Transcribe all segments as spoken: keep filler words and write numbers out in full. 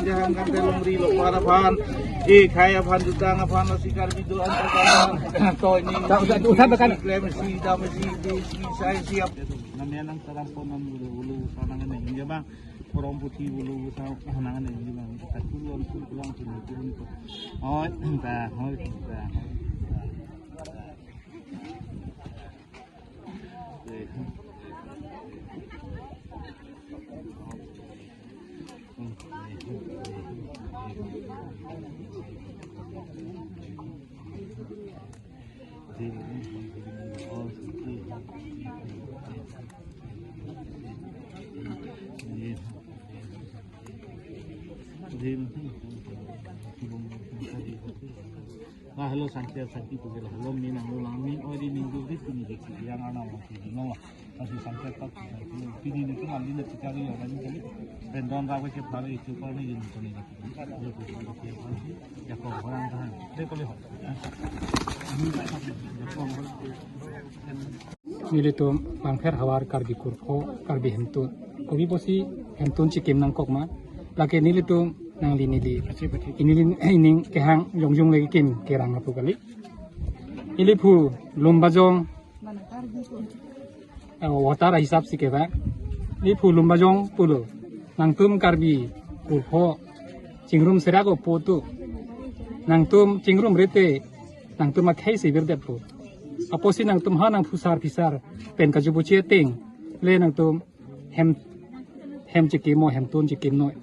Jahang kan telong ri lo para aphan, eh, khei aphan, jutang aphan, lasi Karbi do-an aphan. To ini, udah, udah, udah, udah. Klem si, dam si, di si, sai si ap. Namian nang taram pon nang ulu, ulu, sa nang neng, ya bang. Forum puthi ulu, sa nang neng, ya bang. Kita turun, turun, turun, turun. Oh, entah, oh, entah. Ah, hello, sangkir, sangkir, pukir, hello, min, ang ulang, min, oh, di minggu, di, pini, di, yang, anak, masih, di, nong, masih, sangkir, tak, sangkir, pini, di, tuh, mandi, di, tiga, di, orang, ini, kali, rendon, rawa, ke, baru, itu, kalau, ini, ini, ini, ya, kok, orang, tahan, deh, kalau, ini, ya, kok, orang. Nelitum Langpher havar Karbi kurpho, Karbi hemtun. Kopi pusi hemtun chikim nangkok ma. Lake nelitum nangli neli. Neli ining kehang jongjong lagi kim kerang apu kali. Ili phu Lumbajong, eh, water hisap si keba. Ili phu Lumbajong pulo. Nangtum Karbi kurpho chingrum serak o poto. Nangtum chingrum rete, nangtum akhei si virdetpo. Apotsi nangtum ha nangphusar phisar pen kajubuchi ateng le nangtum hem, hem chikim mo, hemtun chikim noi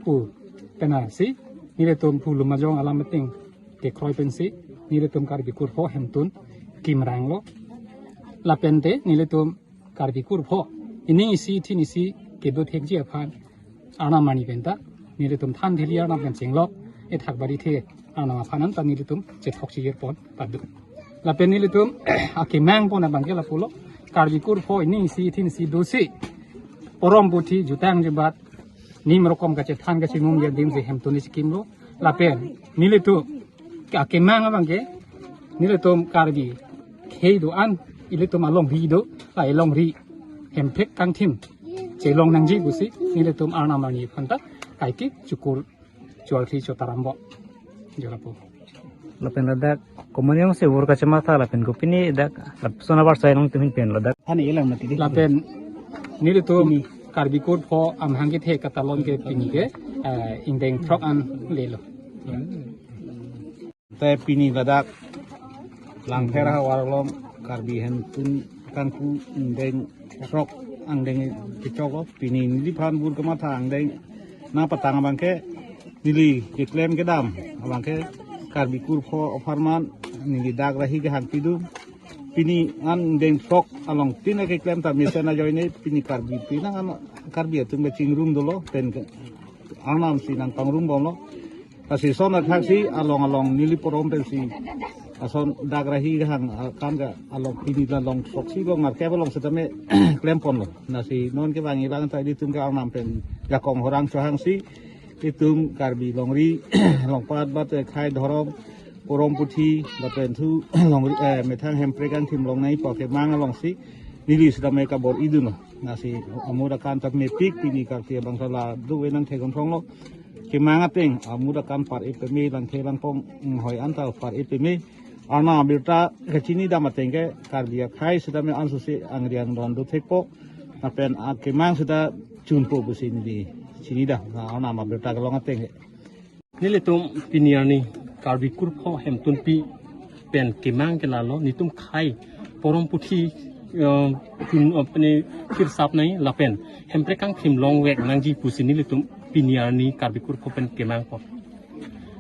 pu. Penasi nelitum phu Lumbajong alam ateng kekroi pensi nelitum Karbi kurpho hemtun kimrang lo. Lapen te nelitum Karbi kurpho ining isi thin isi kedo thekji aphan Arnam arni penta nelitum than theli Arnam pen chenglok, ethak bari the Arnam aphan anta nelitum chethok chijir pon padu. Lapen nelitum akemang pon abangke lapulo, Karbi kurpho ining isi thin isi dosi forum puthi jutang jebat nim rokom kachethan kachimum ya dim si hemtun chikim lo. Lapen nelitum akemang abangke nelitum Karbi khei do-an, ilitum alongri do, la alongri hemprek kangthim chelong nangji pusi nelitum Arnam arni aphanta kaike chukur chuarthi chotarambom. Jolapo. Lapen ladak komon yong se vur kachematha lapen kopine dak lapuson abar sai nangtum hin pen ladak. Hani ilang mati di. Lapen nelitum Karbi kurpho amahang kethe katalon ke pini ke, eh, ingdeng throk an lelo. Te pini ladak Langpher havar along Karbi hemtun kangku ingdeng throk angdeng kechok lo. Pini neliphan vur kamatha angdeng nangpatang abangke neli keklem kedam abangke Karbi kurpho apharman neli dak rahi kehang pidum. Pini an ingdeng throk along tin keklem ta mesen ajoine pini Karbi pinang an Karbi atum kachingrum dolo pen ke Arnam si nangpangrumbomlo. Lasi son athak si along along neli forum pensi ason dak rahi kehang, ah, kan ke along pini la long sok si long ngarkep along setame klem ponlo. Lasi non ke bang ilang ta ilitum ke Arnam pen jakong horang chohang si itum Karbi longri longpat bat khei dhorom forum puthi lapen thu longri, eh, methang hemprek kangthim longnei pu akemang along si neli setame kabor-idunlo. Lasi amut akan ta mepik pini karti abang sala duve nangthegon thonglo. Kemang ateng amut akan par-e peme, langthe langpong, mm, hoi anta par-e peme. Arnam abirta kachinidam ateng ke Karbi akhei setame ansosi angri angdon do thekpo. Lapen akemang seta chunpo pusi neli chinidam. Na Arnam abirta kelong ateng ke. Nelitum pini arni Karbi kurpho hemtunpi pen kemang ke lalo, netum khei forum puthi, eh, tun, eh, pini phirsap nai lapen hemprek kangthim longvek nangji pusi nelitum pini arni Karbi kurpho pen kemangpo.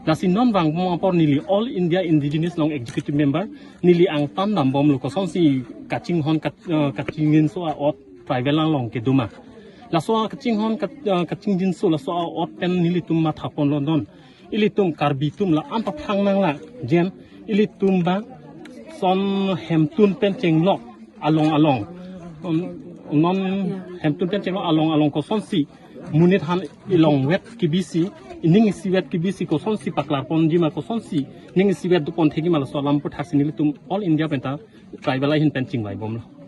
Lasi non vangbom apor neli All India Indigenous Long Executive Member neli angtan dambomlo kosonsi kachinghon kat-, eh, kachingjinso a-ot tribal along kedo ma. Laso akachinghon kat-, eh, kachingjinso laso a-ot pen nelitum mathaponlo non. Ilitum Karbi atum la-an paphang nang la jen ilitum ba son hemtun pen chenglok along along. Um, non hemtun pen chenglok along along kosonsi monit aphan ilongvet kebisi, ining isivet kebisi kosonsi paklarponji ma, kosonsi ning isivet dopon thekji ma laso alam aphuthaksi nelitum All India penta tribal ahin pen chingvaibomlo.